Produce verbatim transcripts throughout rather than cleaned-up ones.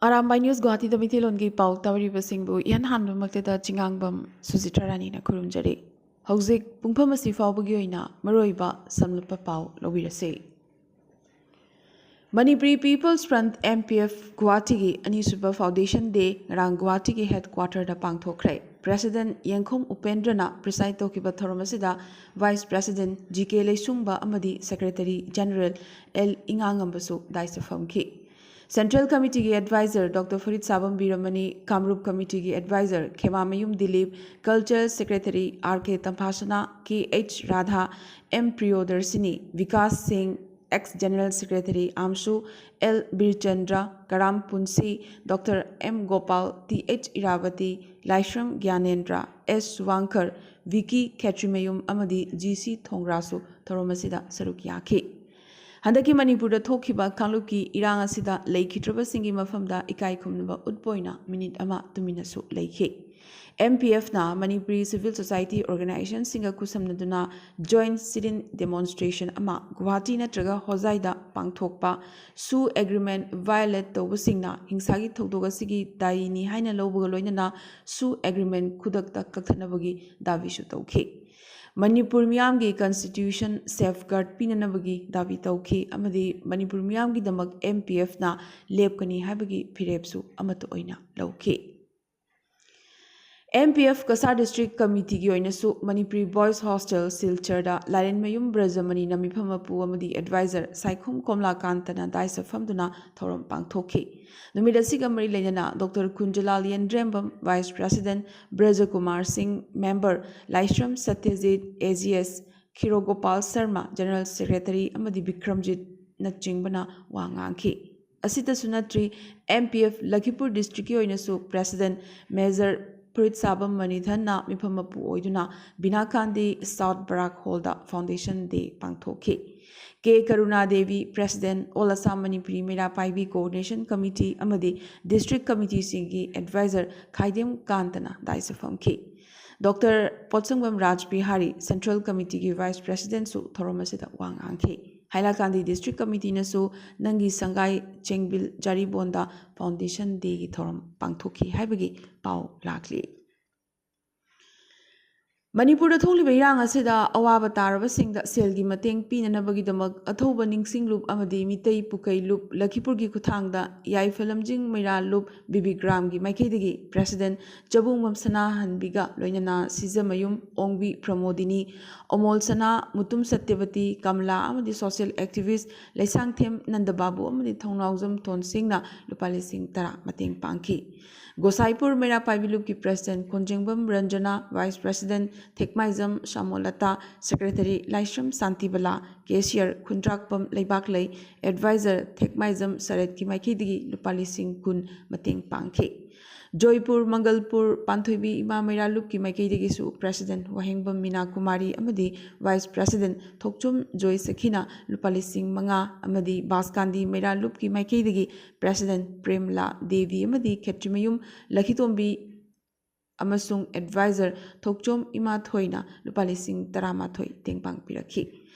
Arambai news ꯒꯨꯋꯥꯍꯥꯇꯤꯗ ꯃꯤꯇꯩꯂꯣꯟꯒꯤ ꯄꯥꯎ ꯇꯥꯕꯤꯔꯤꯕꯁꯤꯡꯕꯨ ꯏꯍꯥꯟ ꯍꯥꯟꯕꯃꯛꯇꯗ ꯆꯤꯉꯥꯡꯕꯝ ꯁꯨꯖꯤꯇ꯭ꯔ ꯔꯥꯅꯤꯅ ꯈꯨꯔꯨꯝꯖꯔꯤ꯫ ꯍꯧꯖꯤꯛ ꯄꯨꯡꯐꯝ ꯑꯁꯤ ꯐꯥꯎꯕꯒꯤ ꯑꯣꯏꯅ ꯃꯔꯨꯑꯣꯏꯕ ꯁꯝꯂꯞꯄ ꯄꯥꯎ ꯂꯧꯕꯤꯔꯁꯤ꯫ Manipuri peoples front, M P F, ꯒꯨꯋꯥꯍꯥꯇꯤꯒꯤ ꯑꯅꯤꯁꯨꯕ ꯐꯥꯎꯟꯗꯦꯁꯟ ꯗꯦ ꯉꯔꯥꯡ ꯒꯨꯋꯥꯍꯥꯇꯤꯒꯤ ꯍꯦꯗ ꯀ꯭ꯋꯥꯇꯔꯗ ꯄꯥꯡꯊꯣꯛꯈ꯭ꯔꯦ꯫ ꯄ꯭ꯔꯦꯁꯤꯗꯦꯟꯠ ꯌꯦꯡꯈꯣꯝ ꯎꯄꯦꯟꯗ꯭ꯔꯅ ꯄ꯭ꯔꯤꯁꯥꯏꯗ ꯇꯧꯈꯤꯕ ꯊꯧꯔꯝ ꯑꯁꯤꯗ ꯚꯥꯏꯁ ꯄ꯭ꯔꯦꯁꯤꯗꯦꯟꯠ G K ꯂꯩꯁꯨꯡꯕ ꯑꯃꯗꯤ ꯁꯦꯀ꯭ꯔꯦꯇꯔꯤ ꯖꯦꯅꯔꯦꯜ L ꯏꯉꯥꯉꯝꯕꯁꯨ ꯗꯥꯏꯁꯇ ꯐꯝꯈꯤ꯫ ꯁꯦꯟꯇ꯭ꯔꯦꯜ ꯀꯃꯤꯇꯤꯒꯤ ꯑꯦꯗꯚꯥꯏꯖꯔ ꯗꯣꯛꯇꯔ ꯐꯔꯤꯠ ꯁꯥꯕꯝ ꯕꯤꯔꯃꯅꯤ, ꯀꯥꯃꯔꯨꯞ ꯀꯃꯤꯇꯤꯒꯤ advisor Khemamayum Dilip, cultural secretary R K Tamphasana, K H Radha, M Priyodarshini, Bikash Singh, ex general secretary Amsu, L Birchandra, Karam Punshi, doctor M Gopal, Th Irabati, Laishram Gyanendra, S Suwangkar, Vicky Khetrimayum ꯑꯃꯗꯤ G C ꯊꯣꯡꯒ꯭ꯔꯥꯁꯨ ꯊꯧꯔꯝ ꯑꯁꯤꯗ ꯁꯔꯨꯛ ꯌꯥꯈꯤ꯫ ꯍꯟꯗꯛꯀꯤ ꯃꯅꯤꯄꯨꯔꯗ ꯊꯣꯛꯈꯤꯕ ꯀꯥꯡꯂꯨꯞꯀꯤ ꯏꯔꯥꯡ ꯑꯁꯤꯗ ꯂꯩꯈꯤꯗ꯭ꯔꯕꯁꯤꯡꯒꯤ ꯃꯐꯝꯗ ꯏꯀꯥꯏ ꯈꯨꯝꯅꯕ ꯎꯠꯄ ꯑꯣꯏꯅ ꯃꯤꯅꯤꯠ ꯑꯃ ꯇꯨꯃꯤꯟꯅꯁꯨ ꯂꯩꯈꯤ꯫ M P F ꯅ ꯃꯅꯤꯄꯨꯔꯤ ꯁꯤꯚꯤꯜ ꯁꯣꯁꯥꯏꯇꯤ ꯑꯣꯔꯒꯅꯥꯏꯖꯦꯁꯟꯁꯤꯡꯒ ꯈꯨꯠꯁꯝꯅꯗꯨꯅ ꯖꯣꯏꯟꯠ ꯁꯤꯠ ꯏꯟ ꯗꯦꯃꯣꯟꯁꯇ꯭ꯔꯦꯁꯟ ꯑꯃ ꯒꯨꯋꯥꯍꯥꯇꯤ ꯅꯠꯇ꯭ꯔꯒ ꯍꯣꯖꯥꯏꯗ ꯄꯥꯡꯊꯣꯛꯄ, ꯁꯨ ꯑꯦꯒ꯭ꯔꯤꯃꯦꯟꯠ ꯚꯥꯏꯑꯣꯂꯦꯠ ꯇꯧꯕꯁꯤꯡꯅ ꯍꯤꯡꯁꯥꯒꯤ ꯊꯧꯗꯣꯛ ꯑꯁꯤꯒꯤ ꯗꯥꯏꯅꯤ ꯍꯥꯏꯅ ꯂꯧꯕꯒ ꯂꯣꯏꯅꯅ ꯁꯨ ꯑꯦꯒ꯭ꯔꯤꯃꯦꯟꯠ ꯈꯨꯗꯛꯇ ꯀꯛꯊꯠꯅꯕꯒꯤ ꯗꯥꯕꯤꯁꯨ ꯇꯧꯈꯤ꯫ ꯃꯅꯤꯄꯨꯔ ꯃꯤꯌꯥꯝꯒꯤ ꯀꯟꯁꯇꯤꯇ꯭ꯌꯨꯁꯟ ꯁꯦꯐꯒꯥꯔꯗ ꯄꯤꯅꯅꯕꯒꯤ ꯗꯥꯕꯤ ꯇꯧꯈꯤ ꯑꯃꯗꯤ ꯃꯅꯤꯄꯨꯔ ꯃꯤꯌꯥꯝꯒꯤꯗꯃꯛ M P F ꯅ ꯂꯦꯞꯀꯅꯤ ꯍꯥꯏꯕꯒꯤ ꯐꯤꯔꯦꯞꯁꯨ ꯑꯃꯠꯇ ꯑꯣꯏꯅ ꯂꯧꯈꯤ꯫ M P F Cachar district ꯀꯃꯤꯇꯤꯒꯤ ꯑꯣꯏꯅꯁꯨ ꯃꯅꯤꯄꯨꯔꯤ ꯕꯣꯏꯁ ꯍꯣꯁꯇꯦꯜ ꯁꯤꯜꯆꯔꯗ ꯂꯥꯏꯔꯦꯟꯃꯌꯨꯝ ꯕ꯭ꯔꯖꯃꯅꯤꯅ ꯃꯤꯐꯝ ꯃꯄꯨ ꯑꯃꯗꯤ ꯑꯦꯗꯚꯥꯏꯖꯔ ꯁꯥꯏꯈꯨꯝ ꯀꯣꯝꯂꯥꯀꯥꯟꯇꯅ ꯗꯥꯏꯁꯇ ꯐꯝꯗꯨꯅ ꯊꯧꯔꯝ ꯄꯥꯡꯊꯣꯛꯈꯤ꯫ ꯅꯨꯃꯤꯠ ꯑꯁꯤꯒ ꯃꯔꯤ ꯂꯩꯅꯅ doctor Kunjalal Yendrembam, vice president Brajakumar Singh, member Laishram Satyajit, A G S Khirogopal Sharma, general secretary, ꯑꯃꯗꯤ ꯕꯤꯀ꯭ꯔꯝꯖꯤꯠꯅꯆꯤꯡꯕꯅ ꯋꯥ ꯉꯥꯡꯈꯤ꯫ ꯑꯁꯤꯇꯁꯨ ꯅꯠꯇ꯭ꯔꯤ, M P F ꯂꯈꯤꯄꯨꯔ ꯗꯤꯁꯇ꯭ꯔꯤꯛꯀꯤ ꯑꯣꯏꯅꯁꯨ ꯄ꯭ꯔꯦꯁꯤꯗꯦꯟꯠ ꯃꯦꯖꯔ ꯐꯨꯔꯤꯠꯁꯥꯕꯝ ꯃꯅꯤꯊꯟꯅ ꯃꯤꯐꯝ ꯃꯄꯨ ꯑꯣꯏꯗꯨꯅ ꯕꯤꯅꯥ ꯒꯥꯟꯙꯤ ꯁꯥꯎꯠ ꯕꯔꯥꯛ ꯍꯣꯜꯗ ꯐꯥꯎꯟꯗꯦꯁꯟ ꯗꯦ ꯄꯥꯡꯊꯣꯛꯈꯤ꯫ K Karuna Devi, president, all Assam Manipuri Meira Paibi coordination committee ꯑꯃꯗꯤ ꯗꯤꯁꯇ꯭ꯔꯤꯛ ꯀꯃꯤꯇꯤꯁꯤꯡꯒꯤ ꯑꯦꯗꯚꯥꯏꯖꯔ ꯈꯥꯏꯗꯦꯝ ꯀꯥꯟꯇꯅ ꯗꯥꯏꯁꯇ ꯐꯝꯈꯤ꯫ ꯗꯣꯛꯇꯔ ꯄꯣꯠꯁꯪꯕꯝ ꯔꯥꯖ ꯕꯤꯍꯥꯔꯤ, ꯁꯦꯟꯇ꯭ꯔꯦꯜ ꯀꯃꯤꯇꯤꯒꯤ ꯚꯥꯏꯁ ꯄ꯭ꯔꯦꯁꯤꯗꯦꯟꯠꯁꯨ ꯊꯧꯔꯝ ꯑꯁꯤꯗ ꯋꯥ ꯉꯥꯡꯈꯤ꯫ ꯍꯥꯏꯂꯥꯀꯥꯟꯗꯤ ꯗꯤꯁꯇ꯭ꯔꯤꯛ ꯀꯃꯤꯇꯤꯅꯁꯨ ꯅꯪꯒꯤ ꯁꯪꯒꯥꯏ ꯆꯦꯡꯕꯤꯜ ꯖꯥꯔꯤꯕꯣꯟꯗ ꯐꯥꯎꯟꯗꯦꯁꯟ ꯗꯦꯒꯤ ꯊꯧꯔꯝ ꯄꯥꯡꯊꯣꯛꯈꯤ ꯍꯥꯏꯕꯒꯤ ꯄꯥꯎ ꯂꯥꯛꯂꯤ꯫ ꯃꯅꯤꯄꯨꯔꯗ ꯊꯣꯛꯂꯤꯕ ꯏꯔꯥꯡ ꯑꯁꯤꯗ ꯑꯋꯥꯕ ꯇꯥꯔꯕꯁꯤꯡꯗ ꯁꯦꯜꯒꯤ ꯃꯇꯦꯡ ꯄꯤꯅꯅꯕꯒꯤꯗꯃꯛ ꯑꯊꯧꯕ ꯅꯤꯡꯁꯤꯡ ꯂꯨꯞ ꯑꯃꯗꯤ ꯃꯤꯇꯩ ꯄꯨꯀꯩ ꯂꯨꯞ ꯂꯈꯤꯄꯨꯔꯒꯤ ꯈꯨꯠꯊꯥꯡꯗ ꯌꯥꯏꯐ ꯂꯝꯖꯤꯡ ꯃꯩꯔꯥ ꯂꯨꯞ ꯕꯤꯕꯤꯒ꯭ꯔꯥꯝꯒꯤ ꯃꯥꯏꯀꯩꯗꯒꯤ ꯄ꯭ꯔꯦꯁꯤꯗꯦꯟ ꯆꯕꯨꯡꯕꯝ ꯁꯅꯥꯍꯟꯕꯤꯒ ꯂꯣꯏꯅꯅ ꯁꯤꯖꯃꯌꯨꯝ ꯑꯣꯡꯕꯤ ꯄ꯭ꯔꯃꯣꯗꯤꯅꯤ, ꯑꯣꯃꯣꯜ ꯁꯅꯥ, ꯃꯨꯇꯨꯝ ꯁꯇ꯭ꯌꯕꯇꯤ, ꯀꯃꯂꯥ ꯑꯃꯗꯤ ꯁꯣꯁꯤꯌꯦꯜ ꯑꯦꯛꯇꯤꯚꯤꯁ ꯂꯩꯁꯥꯡꯊꯦꯝ ꯅꯟꯗꯕꯥꯕꯨ ꯑꯃꯗꯤ ꯊꯧꯅꯥꯎꯖꯝ ꯊꯣꯟꯁꯤꯡꯅ ꯂꯨꯄꯥ ꯂꯤꯁꯤꯡ ꯇꯔꯥ ꯃꯇꯦꯡ ꯄꯥꯡꯈꯤ꯫ ꯒꯣꯁꯥꯏꯄꯨꯔ ꯃꯩꯔꯥ ꯄꯥꯏꯕꯤ ꯂꯨꯞꯀꯤ president Konjengbam Ranjana, vice president Thekmaijam Shamolata, secretary Laishram Shantibala, cashier Khundrakpam Leibaklei, advisor Thekmaijam ꯁꯔꯠꯀꯤ ꯃꯥꯏꯀꯩꯗꯒꯤ ꯂꯨꯄꯥ ꯂꯤꯁꯤꯡ ꯀꯨꯟ ꯃꯇꯦꯡ ꯄꯥꯡꯈꯤ꯫ ꯖꯣꯏꯄꯨꯔ, ꯃꯪꯒꯜꯄꯨꯔ, ꯄꯥꯟꯊꯣꯏꯕꯤ ꯏꯃꯥ ꯃꯩꯔꯥ ꯂꯨꯞꯀꯤ ꯃꯥꯏꯀꯩꯗꯒꯤꯁꯨ ꯄ꯭ꯔꯦꯁꯤꯗꯦꯟ ꯋꯥꯍꯦꯡꯕꯝ ꯃꯤꯅꯥ ꯀꯨꯃꯥꯔꯤ ꯑꯃꯗꯤ ꯚꯥꯏꯁ ꯄ꯭ꯔꯦꯁꯤꯗꯦꯟ ꯊꯣꯛꯆꯣꯝ ꯖꯣꯏ ꯁꯈꯤꯅ ꯂꯨꯄꯥ ꯂꯤꯁꯤꯡ ꯃꯉꯥ ꯑꯃꯗꯤ ꯕꯥꯁꯀꯥꯟꯗꯤ ꯃꯩꯔꯥ ꯂꯨꯞꯀꯤ ꯃꯥꯏꯀꯩꯗꯒꯤ ꯄ꯭ꯔꯦꯁꯤꯗꯦꯟ ꯄ꯭ꯔꯦꯝꯂꯥ ꯗꯦꯕꯤ ꯑꯃꯗꯤ ꯈꯦꯇ꯭ꯔꯤꯃꯌꯨꯝ ꯂꯈꯤꯇꯣꯝꯕꯤ ꯑꯃꯁꯨꯡ ꯑꯦꯗꯚꯥꯏꯖꯔ ꯊꯣꯛꯆꯣꯝ ꯏꯃꯥꯊꯣꯏꯅ ꯂꯨꯄꯥ ꯂꯤꯁꯤꯡ ꯇꯔꯥꯃꯥꯊꯣꯏ ꯇꯦꯡꯕꯥꯡ ꯄꯤꯔꯛꯈꯤ꯫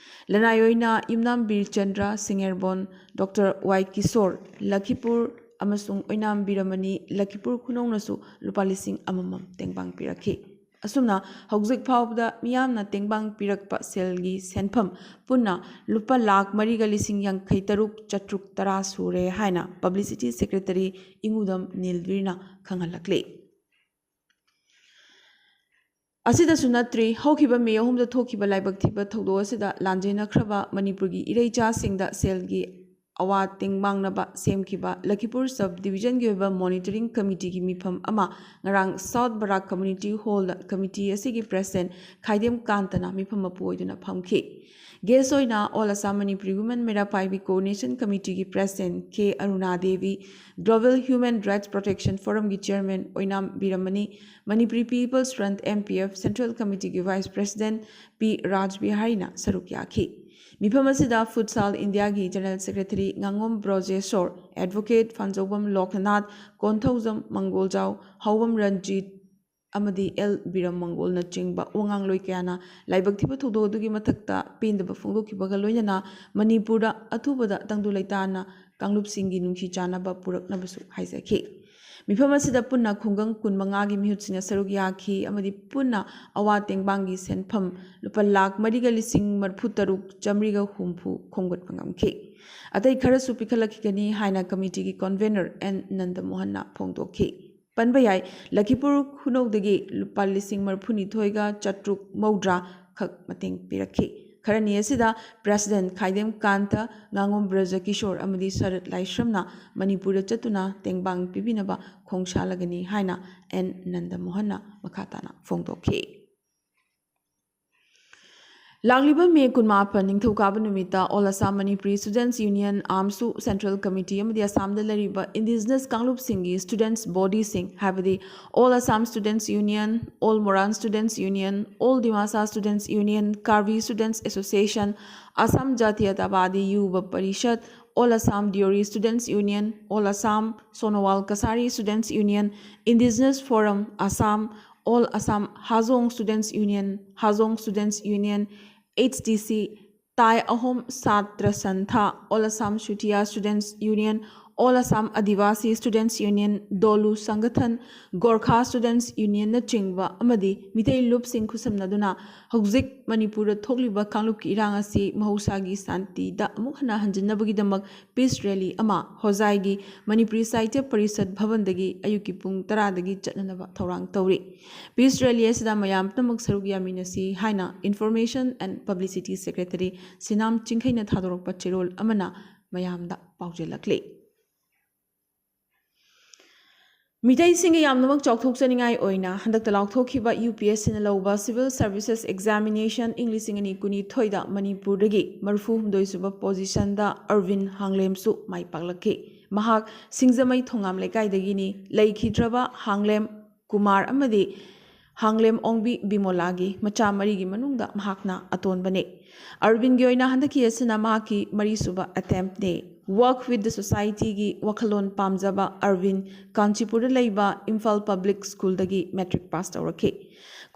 ꯂꯅꯥꯏ ꯑꯣꯏꯅ ꯌꯨꯝꯅꯥꯝ ꯕꯤꯔꯆꯟꯗ꯭ꯔ, ꯁꯤꯡꯉꯦꯔꯕꯣꯟ ꯗꯣꯛꯇꯔ ꯋꯥꯏ ꯀꯤꯁꯣꯔ, ꯂꯈꯤꯄꯨꯔ ꯑꯃꯁꯨꯡ ꯑꯣꯏꯅꯥꯝ ꯕꯤꯔꯃꯅꯤ, ꯂꯈꯤꯄꯨꯔ ꯈꯨꯅꯧꯅꯁꯨ ꯂꯨꯄꯥ ꯂꯤꯁꯤꯡ ꯑꯃꯃꯝ ꯇꯦꯡꯕꯥꯡ ꯄꯤꯔꯛꯈꯤ꯫ ꯑꯁꯨꯝꯅ ꯍꯧꯖꯤꯛ ꯐꯥꯎꯕꯗ ꯃꯤꯌꯥꯝꯅ ꯇꯦꯡꯕꯥꯡ ꯄꯤꯔꯛꯄ ꯁꯦꯜꯒꯤ ꯁꯦꯟꯐꯝ ꯄꯨꯟꯅ ꯂꯨꯄꯥ ꯂꯥꯈ ꯃꯔꯤꯒ ꯂꯤꯁꯤꯡ ꯌꯥꯡꯈꯩ ꯇꯔꯨꯛ ꯆꯥꯇ꯭ꯔꯨꯛ ꯇꯔꯥ ꯁꯨꯔꯦ ꯍꯥꯏꯅ ꯄꯕ꯭ꯂꯤꯁꯤꯇꯤ ꯁꯦꯀ꯭ꯔꯦꯇꯔꯤ ꯏꯉꯨꯗꯝ ꯅꯤꯜꯕꯤꯔꯅ ꯈꯪꯍꯜꯂꯛꯂꯤ꯫ ꯑꯁꯤꯗꯁꯨ ꯅꯠꯇ꯭ꯔꯤ, ꯍꯧꯈꯤꯕ ꯃꯦ ꯑꯍꯨꯝꯗ ꯊꯣꯛꯈꯤꯕ ꯂꯥꯏꯕꯛ ꯊꯤꯕ ꯊꯧꯗꯣꯛ ꯑꯁꯤꯗ ꯂꯥꯟꯖꯦꯟꯅꯈ꯭ꯔꯕ ꯃꯅꯤꯄꯨꯔꯒꯤ ꯏꯔꯩꯆꯥꯁꯤꯡꯗ ꯁꯦꯜꯒꯤ ꯑꯋꯥ ꯇꯦꯡꯕꯥꯡꯅꯕ ꯁꯦꯝꯈꯤꯕ ꯂꯈꯤꯄꯨꯔ ꯁꯕ ꯗꯤꯕꯤꯖꯟꯒꯤ ꯑꯣꯏꯕ ꯃꯣꯅꯤꯇꯔꯤꯡ ꯀꯃꯤꯇꯤꯒꯤ ꯃꯤꯐꯝ ꯑꯃ ꯉꯔꯥꯡ ꯁꯥꯎꯠ ꯕꯔꯥꯛ ꯀꯝꯃ꯭ꯌꯨꯅꯤꯇꯤ ꯍꯣꯜꯗ ꯀꯃꯤꯇꯤ ꯑꯁꯤꯒꯤ ꯄ꯭ꯔꯦꯁꯤꯗꯦꯟ ꯈꯥꯏꯗꯦꯝ ꯀꯥꯟꯇꯅ ꯃꯤꯐꯝ ꯃꯄꯨ ꯑꯣꯏꯗꯨꯅ ꯐꯝꯈꯤ꯫ ꯒꯦꯁ ꯑꯣꯏꯅ all Assam Manipuri women Meira Paibi coordination ꯀꯃꯤꯇꯤꯒꯤ president K Aruna Devi, global human rights protection ꯐꯣꯔꯝꯒꯤ ꯆꯤꯌꯔꯃꯦꯟ ꯑꯣꯏꯅꯥꯝ ꯕꯤꯔꯃꯅꯤ, Manipuri peoples front, M P F, central ꯀꯃꯤꯇꯤꯒꯤ ꯚꯥꯏꯁ ꯄ꯭ꯔꯦꯁꯤꯗꯦꯟ ꯄꯤ ꯔꯥꯖ ꯕꯤꯍꯥꯔꯤꯅ ꯁꯔꯨꯛ ꯌꯥꯈꯤ꯫ ꯃꯤꯐꯝ ꯑꯁꯤꯗ ꯐꯨꯠꯁꯥꯜ ꯏꯟꯗꯤꯌꯥꯒꯤ ꯖꯦꯅꯔꯦꯜ ꯁꯦꯀ꯭ꯔꯦꯇꯔꯤ ꯉꯥꯉꯣꯝ ꯕ꯭ꯔꯣꯖꯦꯁꯣꯔ, ꯑꯦꯗꯚꯣꯀꯦꯠ ꯐꯥꯟꯖꯧꯕꯝ ꯂꯣꯛꯅꯥꯊ, ꯀꯣꯟꯊꯧꯖꯝ ꯃꯪꯒꯣꯜꯖꯥꯎ, ꯍꯥꯎꯕꯝ ꯔꯟꯖꯤꯠ, ꯑꯃꯗꯤ ꯑꯦꯜ ꯕꯤꯔꯝ ꯃꯪꯒꯣꯜꯅꯆꯤꯡꯕ ꯋꯥꯉꯥꯡꯂꯣꯏ ꯀꯌꯥꯅ ꯂꯥꯏꯕꯛ ꯊꯤꯕ ꯊꯧꯗꯣꯛ ꯑꯗꯨꯒꯤ ꯃꯊꯛꯇ ꯄꯦꯟꯗꯕ ꯐꯣꯡꯗꯣꯛꯈꯤꯕꯒ ꯂꯣꯏꯅꯅ ꯃꯅꯤꯄꯨꯔꯗ ꯑꯊꯨꯕꯗ ꯇꯪꯗꯨ ꯂꯩꯇꯥꯅ ꯀꯥꯡꯂꯨꯞꯁꯤꯡꯒꯤ ꯅꯨꯡꯁꯤ ꯆꯥꯟꯅꯕ ꯄꯨꯔꯛꯅꯕꯁꯨ ꯍꯥꯏꯖꯈꯤ꯫ ꯃꯤꯐꯝ ꯑꯁꯤꯗ ꯄꯨꯟꯅ ꯈꯨꯡꯒꯪ ꯀꯨꯟꯃꯉꯥꯒꯤ ꯃꯤꯍꯨꯠꯁꯤꯡꯅ ꯁꯔꯨꯛ ꯌꯥꯈꯤ ꯑꯃꯗꯤ ꯄꯨꯟꯅ ꯑꯋꯥ ꯇꯦꯡꯕꯥꯡꯒꯤ ꯁꯦꯟꯐꯝ ꯂꯨꯄꯥ ꯂꯥꯈ ꯃꯔꯤꯒ ꯂꯤꯁꯤꯡ ꯃꯔꯤꯐꯨ ꯇꯔꯨꯛ ꯆꯥꯃꯔꯤꯒ ꯍꯨꯝꯐꯨ ꯈꯣꯝꯒꯠꯄ ꯉꯝꯈꯤ꯫ ꯑꯇꯩ ꯈꯔꯁꯨ ꯄꯤꯈꯠꯂꯛꯈꯤꯒꯅꯤ ꯍꯥꯏꯅ ꯀꯃꯤꯇꯤꯒꯤ ꯀꯟꯚꯦꯅꯔ ꯑꯦꯟ ꯅꯟꯗꯃꯣꯍꯟꯅ ꯐꯣꯡꯗꯣꯛꯈꯤ꯫ ꯄꯟꯕ ꯌꯥꯏ, ꯂꯈꯤꯄꯨꯔ ꯈꯨꯅꯧꯗꯒꯤ ꯂꯨꯄꯥ ꯂꯤꯁꯤꯡ ꯃꯔꯤꯐꯨꯅꯤꯊꯣꯏꯒ ꯆꯥꯇ꯭ꯔꯨꯛ ꯃꯧꯗ꯭ꯔꯥ ꯈꯛ ꯃꯇꯦꯡ ꯄꯤꯔꯛꯈꯤ꯫ ꯈꯔꯅꯤ ꯑꯁꯤꯗ ꯄ꯭ꯔꯦꯁꯤꯗꯦꯟꯠ ꯈꯥꯏꯗꯦꯝ ꯀꯥꯟꯇ, ꯉꯥꯉꯣꯝ ꯕ꯭ꯔꯖ ꯀꯤꯁꯣꯔ ꯑꯃꯗꯤ ꯁꯔꯠ ꯂꯥꯏꯁ꯭ꯔꯝꯅ ꯃꯅꯤꯄꯨꯔꯗ ꯆꯠꯇꯨꯅ ꯇꯦꯡꯕꯥꯡ ꯄꯤꯕꯤꯅꯕ ꯈꯣꯡꯁꯥꯜꯂꯒꯅꯤ ꯍꯥꯏꯅ ꯑꯦꯟ ꯅꯟꯗꯃꯣꯍꯟꯅ ꯃꯈꯥ ꯇꯥꯅ ꯐꯣꯡꯗꯣꯛꯈꯤ꯫ ꯂꯥꯛꯂꯤꯕ ꯃꯦ ꯀꯨꯟꯃꯥꯄꯟ ꯅꯤꯡꯊꯧꯀꯥꯕ ꯅꯨꯃꯤꯠꯇ All Assam Manipuri Students Union, ꯑꯥꯝꯁꯨ, Central Committee ꯑꯃꯗꯤ ꯑꯁꯥꯝꯗ ꯂꯩꯔꯤꯕ indigenous ꯀꯥꯡꯂꯨꯞꯁꯤꯡꯒꯤ students bodyꯁꯤꯡ, ꯍꯥꯏꯕꯗꯤ All Assam Students Union, All Moran Students Union, All Dimasa Students Union, Karbi Students Association, Assam Jatiyatavadi Yuva Parishad, All Assam Deori Students Union, All Assam Sonowal Kasari Students Union, Indigenous Forum Assam, All Assam Hajong Students Union, Hajong Students Union, H D C, Tai Ahom Satra Santha, All Assam Shutia Students Union, All Assam Adivasi Students Union, Dolu Sangathan, Gorkha Students Union ꯅꯆꯤꯡꯕ ꯑꯃꯗꯤ ꯃꯤꯇꯩ ꯂꯨꯞꯁꯤꯡ ꯈꯨꯠꯁꯝꯅꯗꯨꯅ ꯍꯧꯖꯤꯛ ꯃꯅꯤꯄꯨꯔꯗ ꯊꯣꯛꯂꯤꯕ ꯀꯥꯡꯂꯨꯞꯀꯤ ꯏꯔꯥꯡ ꯑꯁꯤ ꯃꯍꯧꯁꯥꯒꯤ ꯁꯥꯟꯇꯤꯗ ꯑꯃꯨꯛ ꯍꯟꯅ ꯍꯟꯖꯤꯟꯅꯕꯒꯤꯗꯃꯛ peace rally ꯑꯃ ꯍꯣꯖꯥꯏꯒꯤ ꯃꯅꯤꯄꯨꯔꯤ ꯁꯥꯍꯤꯇ꯭ꯌ ꯄꯔꯤꯁꯠ ꯚꯕꯟꯗꯒꯤ ꯑꯌꯨꯛꯀꯤ ꯄꯨꯡ ꯇꯔꯥꯗꯒꯤ ꯆꯠꯅꯅꯕ ꯊꯧꯔꯥꯡ ꯇꯧꯔꯤ꯫ Peace rally ꯑꯁꯤꯗ ꯃꯌꯥꯝ ꯄꯨꯝꯅꯃꯛ ꯁꯔꯨꯛ ꯌꯥꯃꯤꯟꯅꯁꯤ ꯍꯥꯏꯅ Information and Publicity Secretary ꯁꯤꯅꯥꯝ ꯆꯤꯡꯈꯩꯅ ꯊꯥꯗꯣꯔꯛꯄ ꯆꯦꯔꯣꯜ ꯑꯃꯅ ꯃꯌꯥꯝꯗ ꯄꯥꯎꯖꯦꯜꯂꯛꯂꯤ꯫ ꯃꯤꯇꯩꯁꯤꯡꯒꯤ ꯌꯥꯝꯅꯃꯛ ꯆꯥꯎꯊꯣꯛꯆꯅꯤꯡꯉꯥꯏ ꯑꯣꯏꯅ ꯍꯟꯗꯛꯇ ꯂꯥꯎꯊꯣꯛꯈꯤꯕ UPSCꯅ ꯂꯧꯕ Civil Services Examination ꯏꯪ ꯂꯤꯁꯤꯡ ꯑꯅꯤ ꯀꯨꯟꯅꯤꯊꯣꯏꯗ ꯃꯅꯤꯄꯨꯔꯗꯒꯤ ꯃꯔꯤꯐꯨ ꯍꯨꯝꯗꯣꯏ ꯁꯨꯕ positionꯗ ꯑꯔꯕꯤꯟ ꯍꯥꯡꯂꯦꯝꯁꯨ ꯃꯥꯏ ꯄꯥꯛꯂꯛꯈꯤ꯫ ꯃꯍꯥꯛ ꯁꯤꯡꯖꯃꯩ ꯊꯣꯉꯥꯝ ꯂꯩꯀꯥꯏꯗꯒꯤꯅꯤ꯫ ꯂꯩꯈꯤꯗ꯭ꯔꯕ ꯍꯥꯡꯂꯦꯝ ꯀꯨꯃꯥꯔ ꯑꯃꯗꯤ ꯍꯥꯡꯂꯦꯝ ꯑꯣꯡꯕꯤ ꯕꯤꯃꯣꯂꯥꯒꯤ ꯃꯆꯥ ꯃꯔꯤꯒꯤ ꯃꯅꯨꯡꯗ ꯃꯍꯥꯛꯅ ꯑꯇꯣꯟꯕꯅꯤ꯫ ꯑꯔꯕꯤꯟꯒꯤ ꯑꯣꯏꯅ ꯍꯟꯗꯛꯀꯤ ꯑꯁꯤꯅ ꯃꯍꯥꯛꯀꯤ ꯃꯔꯤꯁꯨꯕ ꯑꯦꯇꯦꯝꯞꯅꯤ꯫ Work with the Societyꯒꯤ ꯋꯥꯈꯜꯂꯣꯟ ꯄꯥꯝꯖꯕ ꯑꯔꯕꯤꯟ ꯀꯥꯟꯆꯤꯄꯨꯔꯗ ꯂꯩꯕ ꯏꯝꯐꯥꯜ ꯄꯕ꯭ꯂꯤꯛ ꯁ꯭ꯀꯨꯜꯗꯒꯤ ꯃꯦꯇ꯭ꯔꯤꯛ ꯄꯥꯁ ꯇꯧꯔꯛꯈꯤ꯫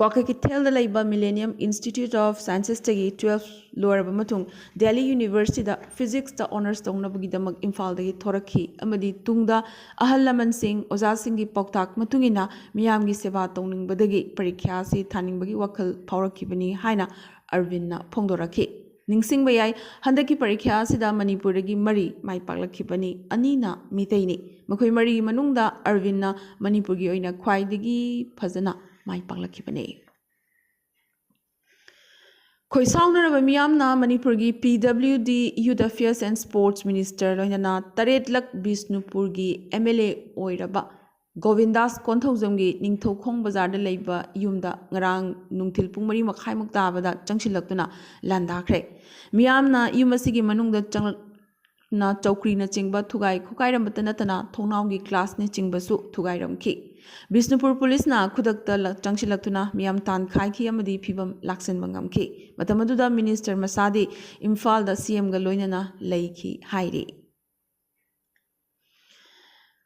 ꯀ꯭ꯋꯥꯀꯩꯊꯦꯜꯗ ꯂꯩꯕ Millennium Institute of Scienceꯇꯒꯤ ꯇꯨꯋꯦꯜꯐ ꯂꯣꯏꯔꯕ ꯃꯇꯨꯡ ꯗꯦꯜꯂꯤ ꯌꯨꯅꯤꯚꯔꯁꯤꯇꯤꯗ ꯐꯤꯖꯤꯛꯁꯇ ꯑꯣꯅꯔꯁ ꯇꯧꯅꯕꯒꯤꯗꯃꯛ ꯏꯝꯐꯥꯜꯗꯒꯤ ꯊꯣꯔꯛꯈꯤ ꯑꯃꯗꯤ ꯇꯨꯡꯗ ꯑꯍꯜ ꯂꯃꯟꯁꯤꯡ, ꯑꯣꯖꯥꯁꯤꯡꯒꯤ ꯄꯥꯎꯇꯥꯛ ꯃꯇꯨꯡ ꯏꯟꯅ ꯃꯤꯌꯥꯝꯒꯤ ꯁꯦꯕꯥ ꯇꯧꯅꯤꯡꯕꯗꯒꯤ ꯄꯔꯤꯈ꯭ꯌꯥ ꯑꯁꯤ ꯊꯥꯅꯤꯡꯕꯒꯤ ꯋꯥꯈꯜ ꯐꯥꯎꯔꯛꯈꯤꯕꯅꯤ ꯍꯥꯏꯅ ꯑꯔꯕꯤꯟꯅ ꯐꯣꯡꯗꯣꯔꯛꯈꯤ꯫ ꯅꯤꯡꯁꯤꯡꯕ ꯌꯥꯏ, ꯍꯟꯗꯛꯀꯤ ꯄꯔꯤꯈ꯭ꯌꯥ ꯑꯁꯤꯗ ꯃꯅꯤꯄꯨꯔꯗꯒꯤ ꯃꯔꯤ ꯃꯥꯏ ꯄꯥꯛꯂꯛꯈꯤꯕꯅꯤ꯫ ꯑꯅꯤꯅ ꯃꯤꯇꯩꯅꯤ꯫ ꯃꯈꯣꯏ ꯃꯔꯤꯒꯤ ꯃꯅꯨꯡꯗ ꯑꯔꯕꯤꯟꯅ ꯃꯅꯤꯄꯨꯔꯒꯤ ꯑꯣꯏꯅ ꯈ꯭ꯋꯥꯏꯗꯒꯤ ꯐꯖꯅ ꯃꯥꯏ ꯄꯥꯛꯂꯛꯈꯤꯕꯅꯤ꯫ ꯈꯣꯏꯁꯥꯎꯅꯔꯕ ꯃꯤꯌꯥꯝꯅ ꯃꯅꯤꯄꯨꯔꯒꯤ P W D, Youth Affairs and Sports Minister ꯂꯣꯏꯅꯅ ꯇꯔꯦꯠꯂꯛ ꯕꯤꯁꯅꯨꯄꯨꯔꯒꯤ M L A ꯑꯣꯏꯔꯕ ꯒꯣꯕꯤꯟꯗꯥꯁ ꯀꯣꯟꯊꯧꯖꯝꯒꯤ ꯅꯤꯡꯊꯧꯈꯣꯡ ꯕꯖꯥꯔꯗ ꯂꯩꯕ ꯌꯨꯝꯗ ꯉꯔꯥꯡ ꯅꯨꯡꯊꯤꯜ ꯄꯨꯡ ꯃꯔꯤ ꯃꯈꯥꯏꯃꯨꯛ ꯇꯥꯕꯗ ꯆꯪꯁꯤꯜꯂꯛꯇꯨꯅ ꯂꯥꯟꯗꯥꯈ꯭ꯔꯦ꯫ ꯃꯤꯌꯥꯝꯅ ꯌꯨꯝ ꯑꯁꯤꯒꯤ ꯃꯅꯨꯡꯗ ꯆꯪꯂꯛꯅ ꯆꯧꯀ꯭ꯔꯤꯅꯆꯤꯡꯕ ꯊꯨꯒꯥꯏ ꯈꯣꯀꯥꯏꯔꯝꯕꯇ ꯅꯠꯇꯅ ꯊꯣꯡꯅꯥꯎꯒꯤ ꯒ꯭ꯂꯥꯁꯅꯆꯤꯡꯕꯁꯨ ꯊꯨꯒꯥꯏꯔꯝꯈꯤ꯫ ꯕꯤꯁꯅꯨꯄꯨꯔ ꯄꯨꯂꯤꯁꯅ ꯈꯨꯗꯛꯇ ꯂ-, ꯆꯪꯁꯤꯜꯂꯛꯇꯨꯅ ꯃꯤꯌꯥꯝ ꯇꯥꯟꯈꯥꯏꯈꯤ ꯑꯃꯗꯤ ꯐꯤꯕꯝ ꯂꯥꯛꯁꯤꯟꯕ ꯉꯝꯈꯤ꯫ ꯃꯇꯝ ꯑꯗꯨꯗ ꯃꯤꯅꯤꯁꯇꯔ ꯃꯁꯥꯗꯤ ꯏꯝꯐꯥꯜꯗ C Mꯒ ꯂꯣꯏꯅꯅ ꯂꯩꯈꯤ ꯍꯥꯏꯔꯤ꯫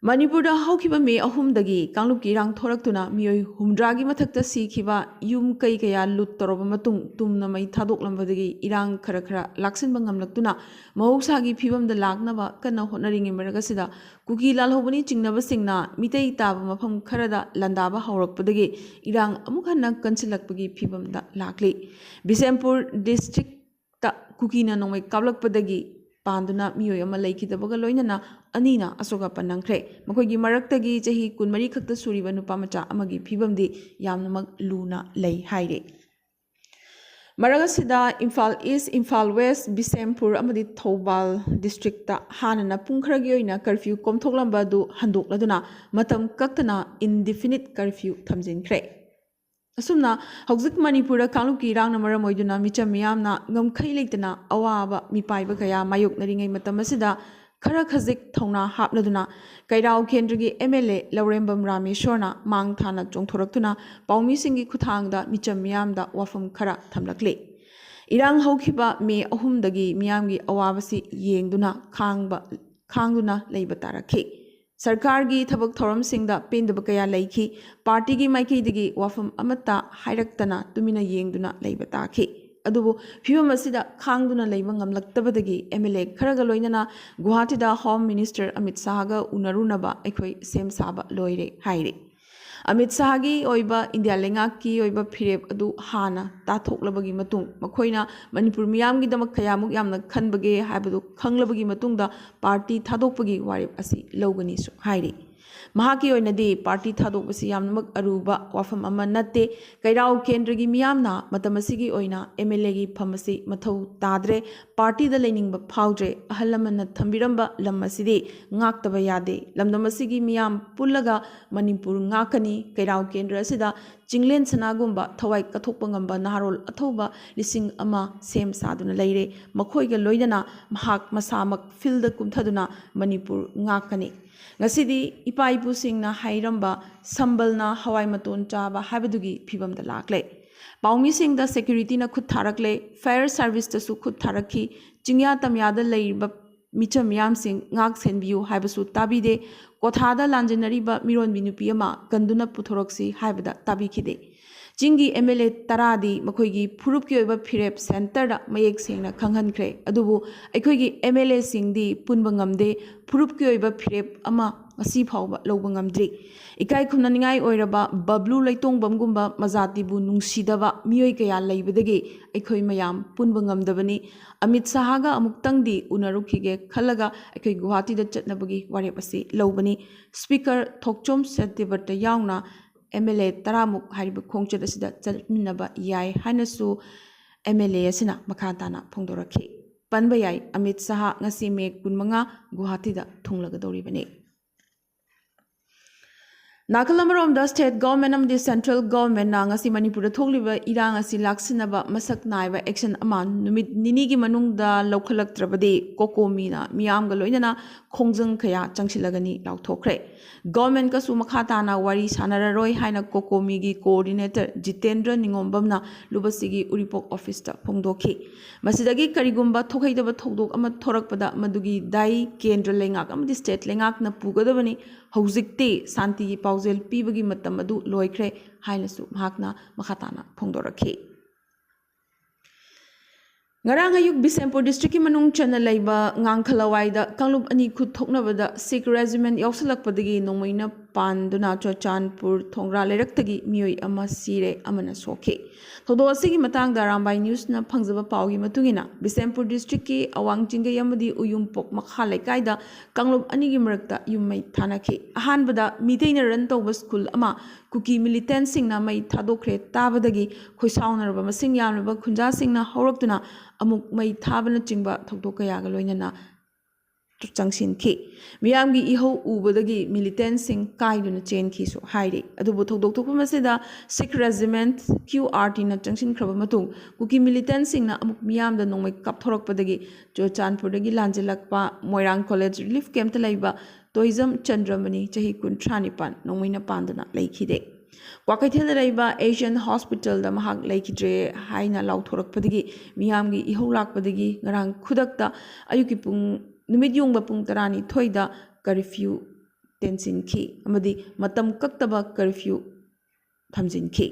ꯃꯅꯤꯄꯨꯔꯗ ꯍꯧꯈꯤꯕ ꯃꯦ ꯑꯍꯨꯝꯗꯒꯤ ꯀꯥꯡꯂꯨꯞꯀꯤ ꯏꯔꯥꯡ ꯊꯣꯔꯛꯇꯨꯅ ꯃꯤꯑꯣꯏ ꯍꯨꯝꯗ꯭ꯔꯥꯒꯤ ꯃꯊꯛꯇ ꯁꯤꯈꯤꯕ, ꯌꯨꯝ ꯀꯩ ꯀꯌꯥ ꯂꯨꯠ ꯇꯧꯔꯕ ꯃꯇꯨꯡ ꯇꯨꯝꯅ ꯃꯩ ꯊꯥꯗꯣꯛꯂꯝꯕꯗꯒꯤ ꯏꯔꯥꯡ ꯈꯔ ꯈꯔ ꯂꯥꯛꯁꯤꯟꯕ ꯉꯝꯂꯛꯇꯨꯅ ꯃꯍꯧꯁꯥꯒꯤ ꯐꯤꯕꯝꯗ ꯂꯥꯛꯅꯕ ꯀꯟꯅ ꯍꯣꯠꯅꯔꯤꯉꯩ ꯃꯔꯛ ꯑꯁꯤꯗ ꯀꯨꯀꯤ ꯂꯥꯜꯍꯧꯕꯅꯤ ꯆꯤꯡꯅꯕꯁꯤꯡꯅ ꯃꯤꯇꯩ ꯇꯥꯕ ꯃꯐꯝ ꯈꯔꯗ ꯂꯥꯟꯗꯥꯕ ꯍꯧꯔꯛꯄꯗꯒꯤ ꯏꯔꯥꯡ ꯑꯃꯨꯛ ꯍꯟꯅ ꯀꯟꯁꯤꯜꯂꯛꯄꯒꯤ ꯐꯤꯕꯝꯗ ꯂꯥꯛꯂꯤ꯫ ꯕꯤꯁꯦꯝꯄꯨꯔ ꯗꯤꯁꯇ꯭ꯔꯤꯛꯇ ꯀꯨꯀꯤꯅ ꯅꯣꯡꯃꯩ ꯀꯥꯞꯂꯛꯄꯗꯒꯤ ꯄꯥꯟꯗꯨꯅ ꯃꯤꯑꯣꯏ ꯑꯃ ꯂꯩꯈꯤꯗꯕꯒ ꯂꯣꯏꯅꯅ ꯑꯅꯤꯅ ꯑꯁꯣꯛ ꯑꯄꯟ ꯅꯪꯈ꯭ꯔꯦ꯫ ꯃꯈꯣꯏꯒꯤ ꯃꯔꯛꯇꯒꯤ ꯆꯍꯤ ꯀꯨꯟꯃꯔꯤ ꯈꯛꯇ ꯁꯨꯔꯤꯕ ꯅꯨꯄꯥ ꯃꯆꯥ ꯑꯃꯒꯤ ꯐꯤꯕꯝꯗꯤ ꯌꯥꯝꯅꯃꯛ ꯂꯨꯅ ꯂꯩ ꯍꯥꯏꯔꯤ꯫ ꯃꯔꯛ ꯑꯁꯤꯗ ꯏꯝꯐꯥꯜ ꯏꯁ, ꯏꯝꯐꯥꯜ ꯋꯦꯁ, ꯕꯤꯁꯦꯝꯄꯨꯔ ꯑꯃꯗꯤ ꯊꯧꯕꯥꯜ ꯗꯤꯁꯇ꯭ꯔꯤꯛꯇ ꯍꯥꯟꯅꯅ ꯄꯨꯡ ꯈꯔꯒꯤ ꯑꯣꯏꯅ ꯀꯔꯐ꯭ꯌꯨ ꯀꯣꯝꯊꯣꯛꯂꯝꯕ ꯑꯗꯨ ꯍꯟꯗꯣꯛꯂꯗꯨꯅ ꯃꯇꯝ ꯀꯛꯇꯅ indefinite ꯀꯔꯐ꯭ꯌꯨ ꯊꯝꯖꯤꯟꯈ꯭ꯔꯦ꯫ ꯑꯁꯨꯝꯅ ꯍꯧꯖꯤꯛ ꯃꯅꯤꯄꯨꯔꯗ ꯀꯥꯡꯂꯨꯞꯀꯤ ꯏꯔꯥꯡꯅ ꯃꯔꯝ ꯑꯣꯏꯗꯨꯅ ꯃꯤꯆꯝ ꯃꯤꯌꯥꯝꯅ ꯉꯝꯈꯩ ꯂꯩꯇꯅ ꯑꯋꯥꯕ ꯃꯤꯄꯥꯏꯕ ꯀꯌꯥ ꯃꯥꯌꯣꯛꯅꯔꯤꯉꯩ ꯃꯇꯝ ꯑꯁꯤꯗ ꯈꯔ ꯈꯖꯤꯛ ꯊꯧꯅꯥ ꯍꯥꯞꯂꯗꯨꯅ ꯀꯩꯔꯥꯎ ꯀꯦꯟꯗ꯭ꯔꯒꯤ M L A ꯂꯧꯔꯦꯝꯕꯝ ꯔꯥꯃꯦꯁꯣꯔꯅ ꯃꯥꯡ ꯊꯥꯅ ꯆꯣꯡꯊꯣꯔꯛꯇꯨꯅ ꯄꯥꯎꯃꯤꯁꯤꯡꯒꯤ ꯈꯨꯠꯊꯥꯡꯗ ꯃꯤꯆꯝ ꯃꯤꯌꯥꯝꯗ ꯋꯥꯐꯝ ꯈꯔ ꯊꯝꯂꯛꯂꯤ꯫ ꯏꯔꯥꯡ ꯍꯧꯈꯤꯕ ꯃꯦ ꯑꯍꯨꯝꯗꯒꯤ ꯃꯤꯌꯥꯝꯒꯤ ꯑꯋꯥꯕꯁꯤ ꯌꯦꯡꯗꯨꯅ ꯈꯥꯡꯕ ꯈꯥꯡꯗꯨꯅ ꯂꯩꯕ ꯇꯥꯔꯛꯈꯤ꯫ ꯁꯔꯀꯥꯔꯒꯤ ꯊꯕꯛ ꯊꯧꯔꯝꯁꯤꯡꯗ ꯄꯦꯟꯗꯕ ꯀꯌꯥ ꯂꯩꯈꯤ꯫ ꯄꯥꯔꯇꯤꯒꯤ ꯃꯥꯏꯀꯩꯗꯒꯤ ꯋꯥꯐꯝ ꯑꯃꯠꯇ ꯍꯥꯏꯔꯛꯇꯅ ꯇꯨꯃꯤꯟꯅ ꯌꯦꯡꯗꯨꯅ ꯂꯩꯕ ꯇꯥꯈꯤ꯫ ꯑꯗꯨꯕꯨ ꯐꯤꯕꯝ ꯑꯁꯤꯗ ꯈꯥꯡꯗꯨꯅ ꯂꯩꯕ ꯉꯝꯂꯛꯇꯕꯗꯒꯤ ꯑꯦꯝ ꯑꯦꯜ ꯑꯦ ꯈꯔꯒ ꯂꯣꯏꯅꯅ ꯒꯨꯋꯥꯍꯥꯇꯤꯗ ꯍꯣꯝ ꯃꯤꯅꯤꯁꯇꯔ ꯑꯃꯤꯠ ꯁꯥꯍꯒ ꯎꯅꯔꯨꯅꯕ ꯑꯩꯈꯣꯏ ꯁꯦꯝ ꯁꯥꯕ ꯂꯣꯏꯔꯦ ꯍꯥꯏꯔꯤ꯫ ꯑꯃꯤꯠ ꯁꯥꯍꯒꯤ ꯑꯣꯏꯕ ꯏꯟꯗꯤꯌꯥ ꯂꯩꯉꯥꯛꯀꯤ ꯑꯣꯏꯕ ꯐꯤꯔꯦꯞ ꯑꯗꯨ ꯍꯥꯟꯅ ꯇꯥꯊꯣꯛꯂꯕꯒꯤ ꯃꯇꯨꯡ ꯃꯈꯣꯏꯅ ꯃꯅꯤꯄꯨꯔ ꯃꯤꯌꯥꯝꯒꯤꯗꯃꯛ ꯀꯌꯥꯃꯨꯛ ꯌꯥꯝꯅ ꯈꯟꯕꯒꯦ ꯍꯥꯏꯕꯗꯨ ꯈꯪꯂꯕꯒꯤ ꯃꯇꯨꯡꯗ ꯄꯥꯔꯇꯤ ꯊꯥꯗꯣꯛꯄꯒꯤ ꯋꯥꯔꯦꯞ ꯑꯁꯤ ꯂꯧꯒꯅꯤꯁꯨ ꯍꯥꯏꯔꯤ꯫ ꯃꯍꯥꯛꯀꯤ ꯑꯣꯏꯅꯗꯤ ꯄꯥꯔꯇꯤ ꯊꯥꯗꯣꯛꯄꯁꯤ ꯌꯥꯝꯅꯃꯛ ꯑꯔꯨꯕ ꯋꯥꯐꯝ ꯑꯃ ꯅꯠꯇꯦ꯫ ꯀꯩꯔꯥꯎ ꯀꯦꯟꯗ꯭ꯔꯒꯤ ꯃꯤꯌꯥꯝꯅ ꯃꯇꯝ ꯑꯁꯤꯒꯤ ꯑꯣꯏꯅ ꯑꯦꯝ ꯑꯦꯜ ꯑꯦꯒꯤ ꯐꯝ ꯑꯁꯤ ꯃꯊꯧ ꯇꯥꯗ꯭ꯔꯦ, ꯄꯥꯔꯇꯤꯗ ꯂꯩꯅꯤꯡꯕ ꯐꯥꯎꯗ꯭ꯔꯦ, ꯑꯍꯜ ꯂꯃꯟꯅ ꯊꯝꯕꯤꯔꯝꯕ ꯂꯝ ꯑꯁꯤꯗꯤ ꯉꯥꯛꯇꯕ ꯌꯥꯗꯦ꯫ ꯂꯝꯗꯝ ꯑꯁꯤꯒꯤ ꯃꯤꯌꯥꯝ ꯄꯨꯜꯂꯒ ꯃꯅꯤꯄꯨꯔ ꯉꯥꯛꯀꯅꯤ꯫ ꯀꯩꯔꯥꯎ ꯀꯦꯟꯗ꯭ꯔ ꯑꯁꯤꯗ ꯆꯤꯡꯂꯦꯟ ꯁꯅꯥꯒꯨꯝꯕ ꯊꯋꯥꯏ ꯀꯠꯊꯣꯛꯄ ꯉꯝꯕ ꯅꯍꯥꯔꯣꯜ ꯑꯊꯧꯕ ꯂꯤꯁꯤꯡ ꯑꯃ ꯁꯦꯝ ꯁꯥꯗꯨꯅ ꯂꯩꯔꯦ꯫ ꯃꯈꯣꯏꯒ ꯂꯣꯏꯅꯅ ꯃꯍꯥꯛ ꯃꯁꯥꯃꯛ ꯐꯤꯜꯗ ꯀꯨꯝꯊꯗꯨꯅ ꯃꯅꯤꯄꯨꯔ ꯉꯥꯛꯀꯅꯤ꯫ ꯉꯁꯤꯗꯤ ꯏꯄꯥ ꯏꯄꯨꯁꯤꯡꯅ ꯍꯥꯏꯔꯝꯕ "ꯁꯝꯕꯜꯅ ꯍꯋꯥꯏ ꯃꯇꯣꯟ ꯆꯥꯕ" ꯍꯥꯏꯕꯗꯨꯒꯤ ꯐꯤꯕꯝꯗ ꯂꯥꯛꯂꯦ꯫ ꯄꯥꯎꯃꯤꯁꯤꯡꯗ ꯁꯦꯀ꯭ꯌꯨꯔꯤꯇꯤꯅ ꯈꯨꯠ ꯊꯥꯔꯛꯂꯦ, ꯐꯥꯌꯔ ꯁꯥꯔꯚꯤꯁꯇꯁꯨ ꯈꯨꯠ ꯊꯥꯔꯛꯈꯤ꯫ ꯆꯤꯡꯌꯥ ꯇꯝꯌꯥꯗ ꯂꯩꯔꯤꯕ ꯃꯤꯆꯝ ꯃꯤꯌꯥꯝꯁꯤꯡ ꯉꯥꯛ ꯁꯦꯟꯕꯤꯌꯨ ꯍꯥꯏꯕꯁꯨ ꯇꯥꯕꯤꯗꯦ꯫ ꯀꯣꯊꯥꯗ ꯂꯥꯟꯖꯦꯟꯅꯔꯤꯕ ꯃꯤꯔꯣꯟꯕꯤ ꯅꯨꯄꯤ ꯑꯃ ꯀꯟꯗꯨꯅ ꯄꯨꯊꯣꯔꯛꯁꯤ ꯍꯥꯏꯕꯗ ꯇꯥꯕꯤꯈꯤꯗꯦ꯫ ꯆꯤꯡꯒꯤ ꯑꯦꯝ ꯑꯦꯜ ꯑꯦ ꯇꯔꯥꯗꯤ ꯃꯈꯣꯏꯒꯤ ꯐꯨꯔꯨꯞꯀꯤ ꯑꯣꯏꯕ ꯐꯤꯔꯦꯞ ꯁꯦꯟꯇꯔꯗ ꯃꯌꯦꯛ ꯁꯦꯡꯅ ꯈꯪꯍꯟꯈ꯭ꯔꯦ꯫ ꯑꯗꯨꯕꯨ ꯑꯩꯈꯣꯏꯒꯤ ꯑꯦꯝ ꯑꯦꯜ ꯑꯦꯁꯤꯡꯗꯤ ꯄꯨꯟꯕ ꯉꯝꯗꯦ꯫ ꯐꯨꯔꯨꯞꯀꯤ ꯑꯣꯏꯕ ꯐꯤꯔꯦꯞ ꯑꯃ ꯉꯁꯤ ꯐꯥꯎꯕ ꯂꯧꯕ ꯉꯝꯗ꯭ꯔꯤ꯫ ꯏꯀꯥꯏ ꯈꯨꯝꯅꯅꯤꯡꯉꯥꯏ ꯑꯣꯏꯔꯕ ꯕꯕ꯭ꯂꯨ ꯂꯩꯇꯣꯡꯕꯝꯒꯨꯝꯕ ꯃꯖꯥꯇꯤꯕꯨ ꯅꯨꯡꯁꯤꯗꯕ ꯃꯤꯑꯣꯏ ꯀꯌꯥ ꯂꯩꯕꯗꯒꯤ ꯑꯩꯈꯣꯏ ꯃꯌꯥꯝ ꯄꯨꯟꯕ ꯉꯝꯗꯕꯅꯤ꯫ ꯑꯃꯤꯠ ꯁꯥꯍꯒ ꯑꯃꯨꯛꯇꯪꯗꯤ ꯎꯅꯔꯨꯈꯤꯒꯦ ꯈꯜꯂꯒ ꯑꯩꯈꯣꯏ ꯒꯨꯋꯥꯍꯥꯇꯤꯗ ꯆꯠꯅꯕꯒꯤ ꯋꯥꯔꯦꯞ ꯑꯁꯤ ꯂꯧꯕꯅꯤ꯫ ꯁ꯭ꯄꯤꯀꯔ ꯊꯣꯛꯆꯣꯝ ꯁꯇ꯭ꯌꯕ꯭ꯔꯇ ꯌꯥꯎꯅ ꯑꯦꯝ ꯑꯦꯜ ꯑꯦ ꯇꯔꯥꯃꯨꯛ ꯍꯥꯏꯔꯤꯕ ꯈꯣꯡꯆꯠ ꯑꯁꯤꯗ ꯆꯠꯃꯤꯟꯅꯕ ꯌꯥꯏ ꯍꯥꯏꯅꯁꯨ ꯑꯦꯝ ꯑꯦꯜ ꯑꯦ ꯑꯁꯤꯅ ꯃꯈꯥ ꯇꯥꯅ ꯐꯣꯡꯗꯣꯔꯛꯈꯤ꯫ ꯄꯟꯕ ꯌꯥꯏ, ꯑꯃꯤꯠ ꯁꯥꯍ ꯉꯁꯤ ꯃꯦ ꯀꯨꯟꯃꯉꯥ ꯒꯨꯋꯥꯍꯥꯇꯤꯗ ꯊꯨꯡꯂꯒꯗꯧꯔꯤꯕꯅꯤ꯫ ꯅꯥꯀꯜ ꯑꯃꯔꯣꯝꯗ, state government ꯑꯃꯗꯤ central governmentꯅ ꯉꯁꯤ ꯃꯅꯤꯄꯨꯔꯗ ꯊꯣꯛꯂꯤꯕ ꯏꯔꯥꯡ ꯑꯁꯤ ꯂꯥꯛꯁꯤꯟꯅꯕ ꯃꯁꯛ ꯅꯥꯏꯕ action ꯑꯃ ꯅꯨꯃꯤꯠ ꯅꯤꯅꯤꯒꯤ ꯃꯅꯨꯡꯗ ꯂꯧꯈꯠꯂꯛꯇ꯭ꯔꯕꯗꯤ, COCOMIꯅ ꯃꯤꯌꯥꯝꯒ ꯂꯣꯏꯅꯅ ꯈꯣꯡꯖꯪ ꯀꯌꯥ ꯆꯪꯁꯤꯜꯂꯒꯅꯤ ꯂꯥꯎꯊꯣꯛꯈ꯭ꯔꯦ꯫ Governmentꯀꯁꯨ ꯃꯈꯥ ꯇꯥꯅ ꯋꯥꯔꯤ ꯁꯥꯟꯅꯔꯔꯣꯏ ꯍꯥꯏꯅ COCOMIꯒꯤ coordinator ꯖꯤꯇꯦꯟꯗ꯭ꯔ ꯅꯤꯉꯣꯝꯕꯝꯅ ꯂꯨꯕꯁꯤꯒꯤ ꯎꯔꯤꯄꯣꯛ officeꯇ ꯐꯣꯡꯗꯣꯛꯈꯤ꯫ ꯃꯁꯤꯗꯒꯤ ꯀꯔꯤꯒꯨꯝꯕ ꯊꯣꯛꯍꯩꯗꯕ ꯊꯧꯗꯣꯛ ꯑꯃ ꯊꯣꯔꯛꯄꯗ, ꯃꯗꯨꯒꯤ ꯗꯥꯏ ꯀꯦꯟꯗ꯭ꯔ ꯂꯩꯉꯥꯛ ꯑꯃꯗꯤ state ꯂꯩꯉꯥꯛꯅ ꯄꯨꯒꯗꯕꯅꯤ꯫ ꯍꯧꯖꯤꯛꯇꯤ ꯁꯥꯟꯇꯤꯒꯤ ꯄꯥꯎꯖꯦꯜ ꯄꯤꯕꯒꯤ ꯃꯇꯝ ꯑꯗꯨ ꯂꯣꯏꯈ꯭ꯔꯦ ꯍꯥꯏꯅꯁꯨ ꯃꯍꯥꯛꯅ ꯃꯈꯥ ꯇꯥꯅ ꯐꯣꯡꯗꯣꯔꯛꯈꯤ꯫ ꯉꯔꯥꯡ ꯑꯌꯨꯛ ꯕꯤꯁꯦꯝꯄꯨꯔ districtꯀꯤ ꯃꯅꯨꯡ ꯆꯟꯅ ꯂꯩꯕ ꯉꯥꯡꯈꯂꯋꯥꯏꯗ ꯀꯥꯡꯂꯨꯞ ꯑꯅꯤ ꯈꯨꯠ ꯊꯣꯛꯅꯕꯗ Sikh regiment ꯌꯥꯎꯁꯜꯂꯛꯄꯗꯒꯤ ꯅꯣꯡꯃꯩꯅ ꯄꯥꯟꯗꯨꯅ ꯆꯨꯔꯆꯥꯟꯄꯨꯔ ꯊꯣꯡꯒ꯭ꯔꯥ ꯂꯩꯔꯛꯇꯒꯤ ꯃꯤꯑꯣꯏ ꯑꯃ ꯁꯤꯔꯦ, ꯑꯃꯅ ꯁꯣꯛꯈꯤ꯫ ꯊꯧꯗꯣꯛ ꯑꯁꯤꯒꯤ ꯃꯇꯥꯡꯗ ꯑꯔꯥꯝꯕꯥꯏ Newsꯅ ꯐꯪꯖꯕ ꯄꯥꯎꯒꯤ ꯃꯇꯨꯡ ꯏꯟꯅ, ꯕꯤꯁꯦꯝꯄꯨꯔ districtꯀꯤ ꯑꯋꯥꯡ ꯆꯤꯡꯒꯩ ꯑꯃꯗꯤ ꯎꯌꯨꯝꯄꯣꯛ ꯃꯈꯥ ꯂꯩꯀꯥꯏꯗ ꯀꯥꯡꯂꯨꯞ ꯑꯅꯤꯒꯤ ꯃꯔꯛꯇ ꯌꯨꯝ ꯃꯩ ꯊꯥꯅꯈꯤ꯫ ꯑꯍꯥꯟꯕꯗ ꯃꯤꯇꯩꯅ run ꯇꯧꯕ school ꯑꯃ ꯀꯨꯀꯤ militantꯁꯤꯡꯅ ꯃꯩ ꯊꯥꯗꯣꯛꯈ꯭ꯔꯦ ꯇꯥꯕꯗꯒꯤ ꯈꯣꯏꯁꯥꯎꯅꯔꯕ ꯃꯁꯤꯡ ꯌꯥꯝꯂꯕ ꯈꯨꯟꯖꯥꯁꯤꯡꯅ ꯍꯧꯔꯛꯇꯨꯅ ꯑꯃꯨꯛ ꯃꯩ ꯊꯥꯕꯅꯆꯤꯡꯕ ꯊꯧꯗꯣꯛ ꯀꯌꯥꯒ ꯂꯣꯏꯅꯅ ꯆꯪꯁꯤꯟꯈꯤ꯫ ꯃꯤꯌꯥꯝꯒꯤ ꯏꯍꯧ ꯎꯕꯗꯒꯤ militantꯁꯤꯡ ꯀꯥꯏꯗꯨꯅ ꯆꯦꯟꯈꯤꯁꯨ ꯍꯥꯏꯔꯤ꯫ ꯑꯗꯨꯕꯨ ꯊꯧꯗꯣꯛ ꯊꯣꯛꯐꯝ ꯑꯁꯤꯗ Sikh regiment QRTꯅ ꯆꯪꯁꯤꯟꯈ꯭ꯔꯕ ꯃꯇꯨꯡ, ꯀꯨꯀꯤ militantꯁꯤꯡꯅ ꯑꯃꯨꯛ ꯃꯤꯌꯥꯝꯗ ꯅꯣꯡꯃꯩ ꯀꯥꯞꯊꯣꯔꯛꯄꯗꯒꯤ ꯆꯨꯔꯆꯥꯟꯄꯨꯔꯗꯒꯤ ꯂꯥꯟꯖꯦꯜꯂꯛꯄ ꯃꯣꯏꯔꯥꯡ college relief campꯇ ꯂꯩꯕ ꯇꯣꯏꯖꯝ ꯆꯟꯗ꯭ꯔꯃꯅꯤ, ꯆꯍꯤ ꯀꯨꯟꯊ꯭ꯔꯥ ꯅꯤꯄꯥꯟ, ꯅꯣꯡꯃꯩꯅ ꯄꯥꯟꯗꯨꯅ ꯂꯩꯈꯤꯗꯦ꯫ ꯀ꯭ꯋꯥꯀꯩꯊꯦꯜꯗ ꯂꯩꯕ Asian Hospitalꯗ ꯃꯍꯥꯛ ꯂꯩꯈꯤꯗ꯭ꯔꯦ ꯍꯥꯏꯅ ꯂꯥꯎꯊꯣꯔꯛꯄꯗꯒꯤ ꯃꯤꯌꯥꯝꯒꯤ ꯏꯍꯧ ꯂꯥꯛꯄꯗꯒꯤ ꯉꯔꯥꯡ ꯈꯨꯗꯛꯇ ꯑꯌꯨꯛꯀꯤ ꯄꯨꯡ, ꯅꯨꯃꯤꯠ ꯌꯨꯡꯕ ꯄꯨꯡ ꯇꯔꯥꯅꯤꯊꯣꯏꯗ curfew ꯇꯦꯟꯁꯤꯟꯈꯤ ꯑꯃꯗꯤ ꯃꯇꯝ ꯀꯛꯇꯕ curfew ꯊꯝꯖꯤꯟꯈꯤ꯫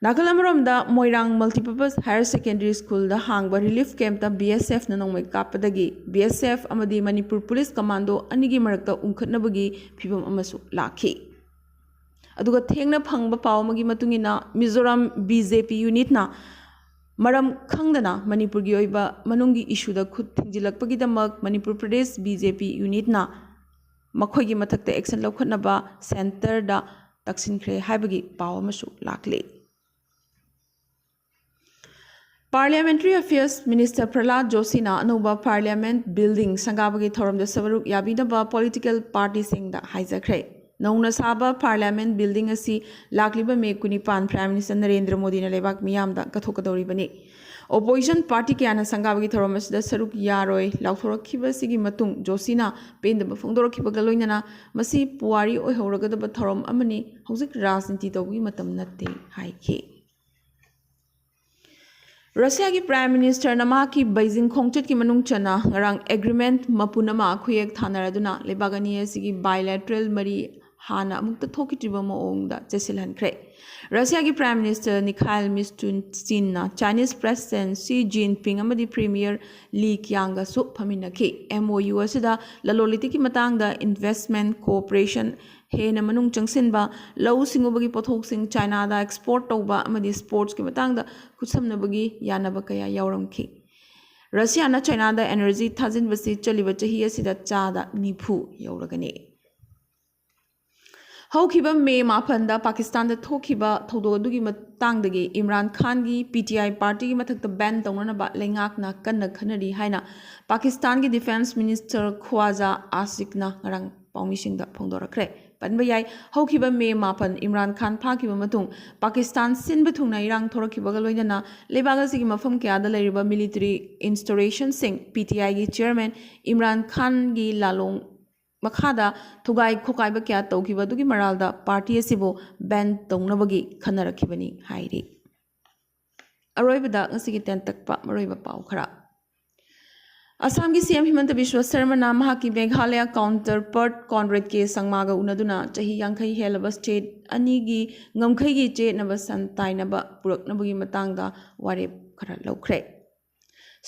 ꯅꯥꯀꯜ ꯑꯃꯔꯣꯝꯗ, ꯃꯣꯏꯔꯥꯡ Multipurpose Higher Secondary Schoolꯗ ꯍꯥꯡꯕ relief campꯇ BSFꯅ ꯅꯣꯡꯃꯩ ꯀꯥꯞꯄꯗꯒꯤ BSF ꯑꯃꯗꯤ ꯃꯅꯤꯄꯨꯔ Police Commando ꯑꯅꯤꯒꯤ ꯃꯔꯛꯇ ꯎꯪꯈꯠꯅꯕꯒꯤ ꯐꯤꯕꯝ ꯑꯃꯁꯨ ꯂꯥꯛꯈꯤ꯫ ꯑꯗꯨꯒ ꯊꯦꯡꯅ ꯐꯪꯕ ꯄꯥꯎ ꯑꯃꯒꯤ ꯃꯇꯨꯡ ꯏꯟꯅ, ꯃꯤꯖꯣꯔꯥꯝ BJP unitꯅ ꯃꯔꯝ ꯈꯪꯗꯅ ꯃꯅꯤꯄꯨꯔꯒꯤ ꯑꯣꯏꯕ ꯃꯅꯨꯡꯒꯤ issueꯗ ꯈꯨꯠ ꯊꯤꯡꯖꯤꯜꯂꯛꯄꯒꯤꯗꯃꯛ ꯃꯅꯤꯄꯨꯔ ꯄ꯭ꯔꯗꯦꯁ BJP unitꯅ ꯃꯈꯣꯏꯒꯤ ꯃꯊꯛꯇ action ꯂꯧꯈꯠꯅꯕ centreꯗ ꯇꯛꯁꯤꯟꯈ꯭ꯔꯦ ꯍꯥꯏꯕꯒꯤ ꯄꯥꯎ ꯑꯃꯁꯨ ꯂꯥꯛꯂꯤ꯫ Parliamentary Affairs Minister ꯄ꯭ꯔꯍꯂꯥꯗ ꯖꯣꯁꯤꯅ ꯑꯅꯧꯕ Parliament building ꯁꯪꯒꯥꯕꯒꯤ ꯊꯧꯔꯝꯗ ꯁꯔꯨꯛ ꯌꯥꯕꯤꯅꯕ political partyꯁꯤꯡꯗ ꯍꯥꯏꯖꯈ꯭ꯔꯦ꯫ ꯅꯧꯅ ꯁꯥꯕ ꯄꯥꯔꯂꯤꯌꯥꯃꯦꯟ ꯕꯤꯜꯗꯤꯡ ꯑꯁꯤ ꯂꯥꯛꯂꯤꯕ ꯃꯦ ꯀꯨꯟꯅꯤꯄꯥꯟ ꯄ꯭ꯔꯥꯏꯝ ꯃꯤꯅꯤꯁꯇꯔ ꯅꯔꯦꯟꯗ꯭ꯔ ꯃꯣꯗꯤꯅ ꯂꯩꯕꯥꯛ ꯃꯤꯌꯥꯝꯗ ꯀꯠꯊꯣꯛꯀꯗꯧꯔꯤꯕꯅꯤ꯫ ꯑꯣꯄꯣꯖꯤꯁꯟ ꯄꯥꯔꯇꯤ ꯀꯌꯥꯅ ꯁꯪꯒꯥꯕꯒꯤ ꯊꯧꯔꯝ ꯑꯁꯤꯗ ꯁꯔꯨꯛ ꯌꯥꯔꯣꯏ ꯂꯥꯎꯊꯣꯔꯛꯈꯤꯕ ꯑꯁꯤꯒꯤ ꯃꯇꯨꯡ ꯖꯣꯁꯤꯅ ꯄꯦꯟꯗꯕ ꯐꯣꯡꯗꯣꯔꯛꯈꯤꯕꯒ ꯂꯣꯏꯅꯅ ꯃꯁꯤ ꯄꯨꯋꯥꯔꯤ ꯑꯣꯏꯍꯧꯔꯒꯗꯕ ꯊꯧꯔꯝ ꯑꯃꯅꯤ, ꯍꯧꯖꯤꯛ ꯔꯥꯖꯅꯤꯇꯤ ꯇꯧꯕꯒꯤ ꯃꯇꯝ ꯅꯠꯇꯦ ꯍꯥꯏꯈꯤ꯫ ꯔꯁꯤꯌꯥꯒꯤ ꯄ꯭ꯔꯥꯏꯝ ꯃꯤꯅꯤꯁꯇꯔꯅ ꯃꯍꯥꯛꯀꯤ ꯕꯩꯖꯤꯡ ꯈꯣꯡꯆꯠꯀꯤ ꯃꯅꯨꯡ ꯆꯟꯅ ꯉꯔꯥꯡ ꯑꯦꯒ꯭ꯔꯤꯃꯦꯟ ꯃꯄꯨꯟ ꯑꯃ ꯈꯨꯌꯦꯛ ꯊꯥꯅꯔꯗꯨꯅ ꯂꯩꯕꯥꯛ ꯑꯅꯤ ꯑꯁꯤꯒꯤ ꯕꯥꯏꯂꯦꯇ꯭ꯔꯦꯜ ꯃꯔꯤ ꯍꯥꯟꯅ ꯑꯃꯨꯛꯇ ꯊꯣꯛꯈꯤꯗ꯭ꯔꯤꯕ ꯃꯑꯣꯡꯗ ꯆꯦꯠꯁꯤꯜꯍꯟꯈ꯭ꯔꯦ꯫ ꯔꯁꯤꯌꯥꯒꯤ ꯄ꯭ꯔꯥꯏꯝ ꯃꯤꯅꯤꯁꯇꯔ ꯅꯤꯈꯥꯏꯜ ꯃꯤꯁꯇꯨꯟꯆꯤꯟꯅ ꯆꯥꯏꯅꯤꯁ ꯄ꯭ꯔꯦꯁꯤꯗꯦꯟꯠ ꯁꯤ ꯖꯤꯟꯄꯤꯡ ꯑꯃꯗꯤ ꯄ꯭ꯔꯤꯃꯤꯌꯔ ꯂꯤ ꯀꯤꯌꯥꯡꯒꯁꯨ ꯐꯝꯃꯤꯟꯅꯈꯤ꯫ ꯑꯦꯝ ꯑꯣ ꯌꯨ ꯑꯁꯤꯗ ꯂꯂꯣꯟ ꯏꯇꯤꯛꯀꯤ ꯃꯇꯥꯡꯗ ꯏꯟꯚꯦꯁ꯭ꯠꯃꯦꯟꯠ ꯀꯣꯑꯣꯄꯔꯦꯁꯟ ꯍꯦꯟꯅ ꯃꯅꯨꯡ ꯆꯪꯁꯤꯟꯕ, ꯂꯧꯎ ꯁꯤꯡꯎꯕꯒꯤ ꯄꯣꯠꯊꯣꯛꯁꯤꯡ ꯆꯥꯏꯅꯥꯗ ꯑꯦꯛꯁꯄꯣꯔꯠ ꯇꯧꯕ ꯑꯃꯗꯤ ꯁ꯭ꯄꯣꯔꯠꯁꯀꯤ ꯃꯇꯥꯡꯗ ꯈꯨꯠꯁꯝꯅꯕꯒꯤ ꯌꯥꯅꯕ ꯀꯌꯥ ꯌꯥꯎꯔꯝꯈꯤ꯫ ꯔꯁꯤꯌꯥꯅ ꯆꯥꯏꯅꯥꯗ ꯑꯦꯅꯔꯖꯤ ꯊꯥꯖꯤꯟꯕꯁꯤ ꯆꯠꯂꯤꯕ ꯆꯍꯤ ꯑꯁꯤꯗ ꯆꯥꯗ ꯅꯤꯐꯨ ꯌꯧꯔꯒꯅꯤ꯫ ꯍꯧꯈꯤꯕ ꯃꯦ ꯃꯥꯄꯟꯗ ꯄꯥꯀꯤꯁꯇꯥꯟꯗ ꯊꯣꯛꯈꯤꯕ ꯊꯧꯗꯣꯛ ꯑꯗꯨꯒꯤ ꯃꯇꯥꯡꯗꯒꯤ ꯏꯝꯔꯥꯟ ꯈꯥꯟꯒꯤ ꯄꯤ ꯇꯤ ꯑꯥꯏ ꯄꯥꯔꯇꯤꯒꯤ ꯃꯊꯛꯇ ꯕꯦꯟ ꯇꯧꯅꯅꯕ ꯂꯩꯉꯥꯛꯅ ꯀꯟꯅ ꯈꯟꯅꯔꯤ ꯍꯥꯏꯅ ꯄꯥꯀꯤꯁꯇꯥꯟꯒꯤ ꯗꯤꯐꯦꯟꯁ ꯃꯤꯅꯤꯁꯇꯔ ꯈ꯭ꯋꯥꯖꯥ ꯑꯥꯁꯤꯛꯅ ꯉꯔꯥꯡ ꯄꯥꯎꯃꯤꯁꯤꯡꯗ ꯐꯣꯡꯗꯣꯔꯛꯈ꯭ꯔꯦ꯫ ꯄꯟꯕ ꯌꯥꯏ, ꯍꯧꯈꯤꯕ ꯃꯦ ꯃꯥꯄꯟ ꯏꯝꯔꯥꯟ ꯈꯥꯟ ꯐꯥꯈꯤꯕ ꯃꯇꯨꯡ ꯄꯥꯀꯤꯁꯇꯥꯟ ꯁꯤꯟꯕ ꯊꯨꯡꯅ ꯏꯔꯥꯡ ꯊꯣꯔꯛꯈꯤꯕꯒ ꯂꯣꯏꯅꯅ ꯂꯩꯕꯥꯛ ꯑꯁꯤꯒꯤ ꯃꯐꯝ ꯀꯌꯥꯗ ꯂꯩꯔꯤꯕ ꯃꯤꯂꯤꯇꯔꯤ ꯏꯟꯁꯇꯣꯂꯦꯁꯟꯁꯤꯡ ꯄꯤ ꯇꯤ ꯑꯥꯏꯒꯤ ꯆꯤꯌꯔꯃꯦꯟ ꯏꯝꯔꯥꯟ ꯈꯥꯟꯒꯤ ꯂꯥꯂꯣꯡ ꯃꯈꯥꯗ ꯊꯨꯒꯥꯏ ꯈꯣꯀꯥꯏꯕ ꯀꯌꯥ ꯇꯧꯈꯤꯕ ꯑꯗꯨꯒꯤ ꯃꯔꯥꯜꯗ ꯄꯥꯔꯇꯤ ꯑꯁꯤꯕꯨ ꯕꯦꯟ ꯇꯧꯅꯕꯒꯤ ꯈꯟꯅꯔꯛꯈꯤꯕꯅꯤ ꯍꯥꯏꯔꯤ꯫ ꯑꯔꯣꯏꯕꯗ ꯉꯁꯤꯒꯤ ꯇꯦꯟꯇꯛꯄ ꯃꯔꯨꯑꯣꯏꯕ ꯄꯥꯎ ꯈꯔ꯫ ꯑꯁꯥꯝꯒꯤ ꯁꯤ ꯑꯦꯝ ꯍꯤꯃꯟꯇ ꯕꯤꯁ꯭ꯋ ꯁꯔꯃꯅ ꯃꯍꯥꯛꯀꯤ ꯃꯦꯘꯥꯂꯌꯥ ꯀꯥꯎꯟꯇꯔꯄꯥꯔꯠ ꯀꯣꯟꯔꯦꯗ ꯀꯦ ꯁꯪꯃꯥꯒ ꯎꯅꯗꯨꯅ ꯆꯍꯤ ꯌꯥꯡꯈꯩ ꯍꯦꯜꯂꯕ ꯁ꯭ꯇꯦꯠ ꯑꯅꯤꯒꯤ ꯉꯝꯈꯩꯒꯤ ꯆꯦꯠꯅꯕ ꯁꯟ ꯇꯥꯏꯅꯕ ꯄꯨꯔꯛꯅꯕꯒꯤ ꯃꯇꯥꯡꯗ ꯋꯥꯔꯦꯞ ꯈꯔ ꯂꯧꯈ꯭ꯔꯦ꯫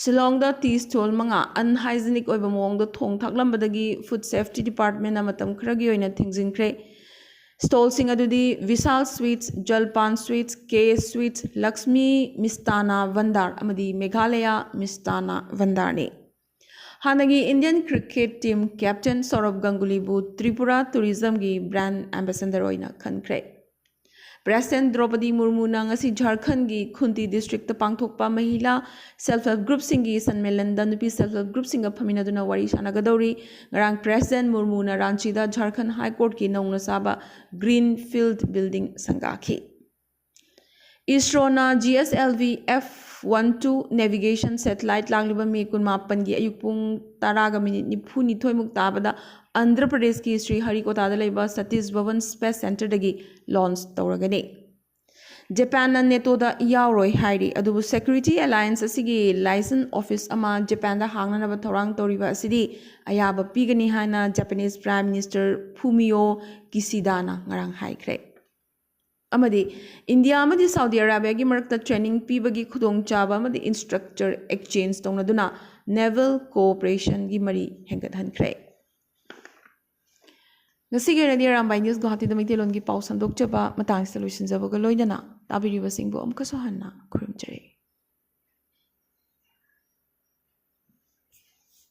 ꯁꯤꯂꯣꯡꯗ ꯇꯤ ꯁ꯭ꯇꯣꯜ ꯃꯉꯥ ꯑꯟꯍꯥꯏꯖꯤꯅꯤꯛ ꯑꯣꯏꯕ ꯃꯑꯣꯡꯗ ꯊꯣꯡ ꯊꯥꯛꯂꯝꯕꯗꯒꯤ ꯐꯨꯗ ꯁꯦꯐꯇꯤ ꯗꯤꯄꯥꯔꯠꯃꯦꯟꯅ ꯃꯇꯝ ꯈꯔꯒꯤ ꯑꯣꯏꯅ ꯊꯤꯡꯖꯤꯟꯈ꯭ꯔꯦ꯫ ꯁ꯭ꯇꯣꯜꯁꯤꯡ ꯑꯗꯨꯗꯤ Vishal sweets, Jalpan sweets, K sweets, Lakshmi Mistanna Bhandar ꯑꯃꯗꯤ ꯃꯦꯘꯥꯂꯌꯥ ꯃꯤꯁꯇꯥꯅꯥ ꯚꯟꯗꯥꯔꯅꯤ꯫ ꯍꯥꯟꯅꯒꯤ Indian cricket team captain Sourav ꯒꯪꯒꯨꯂꯤꯕꯨ ꯇ꯭ꯔꯤꯄꯨꯔꯥ ꯇꯨꯔꯤꯖꯝꯒꯤ ꯕ꯭ꯔꯥꯟꯗ ꯑꯦꯝꯕꯦꯁꯦꯗꯔ ꯑꯣꯏꯅ ꯈꯟꯈ꯭ꯔꯦ꯫ President Draupadi Murmuna ꯉꯁꯤ ꯖꯥꯔꯈꯟꯒꯤ ꯈꯨꯟꯇꯤ districtꯇ ꯄꯥꯡꯊꯣꯛꯄ ꯃꯍꯤꯂꯥ self help groupꯁꯤꯡꯒꯤ ꯁꯟꯃꯦꯂꯟꯗ ꯅꯨꯄꯤ self help groupꯁꯤꯡꯒ ꯐꯝꯃꯤꯟꯅꯗꯨꯅ ꯋꯥꯔꯤ ꯁꯥꯟꯅꯒꯗꯧꯔꯤ꯫ ꯉꯔꯥꯡ President ꯃꯨꯔꯃꯨꯅ ꯔꯥꯟꯆꯤꯗ ꯖꯥꯔꯈꯟ High Courtꯀꯤ ꯅꯧꯅ ꯁꯥꯕ Green Field Building ꯁꯪꯒꯥꯈꯤ꯫ ISROꯅ G S L V F twelve navigation satellite ꯂꯥꯛꯂꯤꯕ ꯃꯦ ꯀꯨꯟꯃꯥꯄꯟꯒꯤ ꯑꯌꯨꯛ ꯄꯨꯡ ꯇꯔꯥꯒ ꯃꯤꯅꯤꯠ ꯅꯤꯐꯨꯅꯤꯊꯣꯏꯃꯨꯛ ꯇꯥꯕꯗ ꯑꯟꯙ꯭ꯔ ꯄ꯭ꯔꯗꯦꯁꯀꯤ ꯁ꯭ꯔꯤ ꯍꯔꯤꯀꯣꯇꯥꯗ ꯂꯩꯕ ꯁꯇꯤꯁ ꯙꯋꯟ Space Centreꯗꯒꯤ launch ꯇꯧꯔꯒꯅꯤ꯫ ꯖꯄꯥꯟꯅ NATOꯗ ꯌꯥꯎꯔꯣꯏ ꯍꯥꯏꯔꯤ, ꯑꯗꯨꯕꯨ Security Alliance ꯑꯁꯤꯒꯤ liaison office ꯑꯃ ꯖꯄꯥꯟꯗ ꯍꯥꯡꯅꯅꯕ ꯊꯧꯔꯥꯡ ꯇꯧꯔꯤꯕ ꯑꯁꯤꯗꯤ ꯑꯌꯥꯕ ꯄꯤꯒꯅꯤ ꯍꯥꯏꯅ Japanese Prime Minister Fumio Kishidaꯅ ꯉꯔꯥꯡ ꯍꯥꯏꯈ꯭ꯔꯦ꯫ ꯑꯃꯗꯤ ꯏꯟꯗꯤꯌꯥ ꯑꯃꯗꯤ ꯁꯥꯎꯗꯤ ꯑꯔꯥꯕꯤꯌꯥꯒꯤ ꯃꯔꯛꯇ training ꯄꯤꯕꯒꯤ ꯈꯨꯗꯣꯡꯆꯥꯕ ꯑꯃꯗꯤ instructor exchange ꯇꯧꯅꯗꯨꯅ naval cooperationꯒꯤ ꯃꯔꯤ ꯍꯦꯟꯒꯠꯍꯟꯈ꯭ꯔꯦ꯫ ꯉꯁꯤꯒꯤ ꯑꯣꯏꯅꯗꯤ ꯑꯔꯥꯝꯕꯥꯏ News ꯒꯨꯋꯥꯍꯥꯇꯤꯗ ꯃꯩꯇꯩꯂꯣꯟꯒꯤ ꯄꯥꯎ ꯁꯟꯗꯣꯛꯆꯕ ꯃꯇꯥꯡꯁꯤꯗ ꯂꯣꯏꯁꯤꯟꯖꯕꯒ ꯂꯣꯏꯅꯅ ꯇꯥꯕꯤꯔꯤꯕꯁꯤꯡꯕꯨ ꯑꯃꯨꯛꯀꯁꯨ ꯍꯟꯅ ꯈꯨꯔꯨꯝꯖꯔꯤ꯫